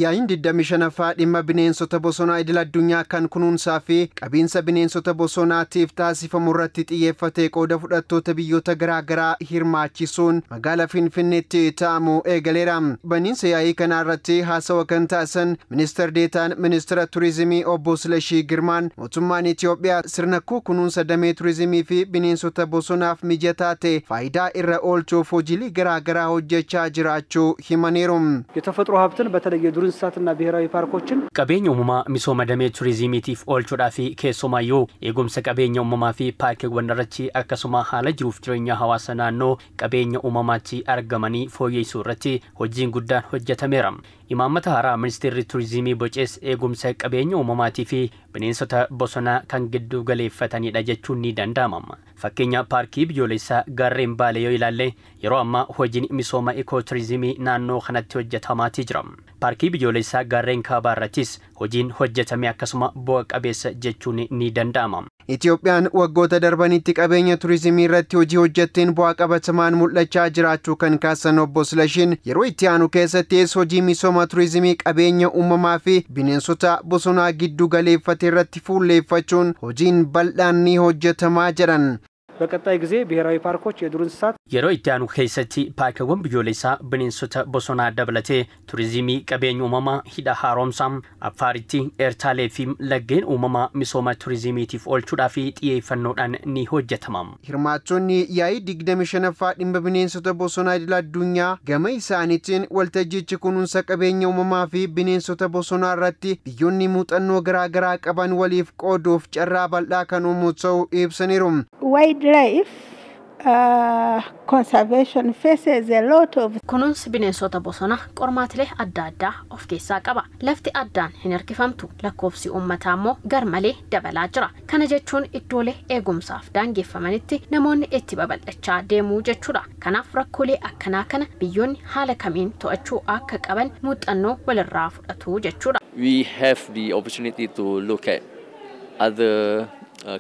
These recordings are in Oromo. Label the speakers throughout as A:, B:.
A: Yaa'iin 25ffaa dhimma bineensota bosonaa idil addunyaa kan kunuunsaa fi qabiinsa bineensota bosonaatiif taasifamu irratti xiyyeeffatee qooda fudhattoota biyyoota garaagaraa hirmaachisuun magaalaa Finfinneetti taa'amu eegaleera. Baniinsa yaa'ii kanaa irratti haasawa kan taasisan Ministeer Deetaan Ministeera Turizimii Obbo Silashii Girmaan, mootummaan Itoophiyaa sirna kunuunsa damee turizimii fi bineensota bosonaaf mijataa ta'e faayidaa irra oolchuuf hojiilee garaagaraa hojjechaa jiraachuu himaniiru.
B: የተፈጥሮ ሀብትን በተለይ የዱር እንስሳትና ብሔራዊ ፓርኮችን
C: Qabeenya uumamaa misooma damee turizimiitiif oolchuudhaa fi keessumaayyuu eegumsa qabeenya uumamaa fi paarkiiwwan irratti, akkasuma haala jiruuf jireenya hawaasa naannoo qabeenya uumamaatti argamanii fooyyessuu irratti hojiin guddaan hojjetameera. Imaammata haaraa ministeerri turizimii bocees eegumsa qabeenya uumamaatii fi bineensota bosonaa kan giddu galeeffatanidha jechuun ni danda'ama. Fakkeenya paarkii biyyoolessaa gaarreen Baalee yoo ilaalle, yeroo ammaa hojiin misooma ikooturizimii naannoo kanatti hojjetamaatii jira. Paarkii biyyoolessaa gaarreen kaabaa irrattis hojiin hojjetame akkasuma bu'a qabeessa jechuun ni danda'ama.
A: Itoophiyaan waggoota darbanitti qabeenya turizimii irratti hojii hojjetteen bu'aa qabatamaan mul'achaa jiraachuu kan kaasan Obbo Silashiin, yeroo itti aanu keessattis hojii misooma turizimii qabeenya uumamaa fi bineensota bosonaa giddu galeeffate irratti fuulleeffachuun hojiin bal'aan ni hojjetamaa jedhan.
B: በቀጣይ ጊዜ ብሔራዊ ፓርኮች የዱር እንስሳት
C: Yeroo itti aanu keessatti paarkiiwwan biyyoolessaa bineensota bosonaa dabalatee turizimii qabeenya uumamaa, hidha haaromsaa Affaaritti, Eertaalee fi laggeen uumamaa misooma turizimiitiif oolchuudhaa fi xiyyeeffannoodhaan ni hojjetama.
A: Hirmaattonni yaa'ii 25ffaa dhimma bineensota bosonaa idil addunyaa gama isaaniitiin, waltajjichi kunuunsa qabeenya uumamaa fi bineensota bosonaa irratti biyyoonni muuxannoo garaagaraa qaban waliif qooduuf carraa bal'aa kan uumu ta'uu ibsaniiru.
D: Wildlife conservation faces a lot of
E: Kunuunsi bineensota bosonaa qormaatilee adda addaa of keessaa qaba. Lafti addaan hin harkifamtu. Lakkoofsi uummataa immoo garmalee dabalaa jira. Kana jechuun iddoolee eegumsaaf daangeffamanitti namoonni itti babal'achaa deemuu jechuudha. Kanaaf rakkoolee akkanaa kana biyyoonni haala kamiin to'achuu akka qaban muuxannoo walirraa fudhatu jechuudha.
F: We have the opportunity to look at other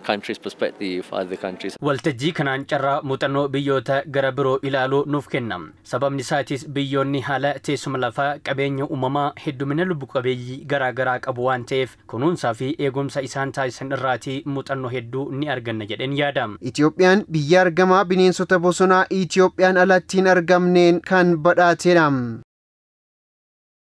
F: countries' perspective, other countries.
C: Waltajjii kanaan carraa muuxannoo biyyoota gara biroo ilaaluu nuuf kenna. Sababni isaatis biyyoonni haala teessuma lafaa, qabeenya uumamaa, heddumina lubbu qabeeyyii garaa garaa qabu waan ta'eef, kunuunsaa fi eegumsa isaan taasisan irraatii muuxannoo hedduu ni arganna jedheen yaada.
A: Itoophiyaan biyya argamaa bineensota bosonaa Itoophiyaan alatti hin argamneen kan badhaatedha.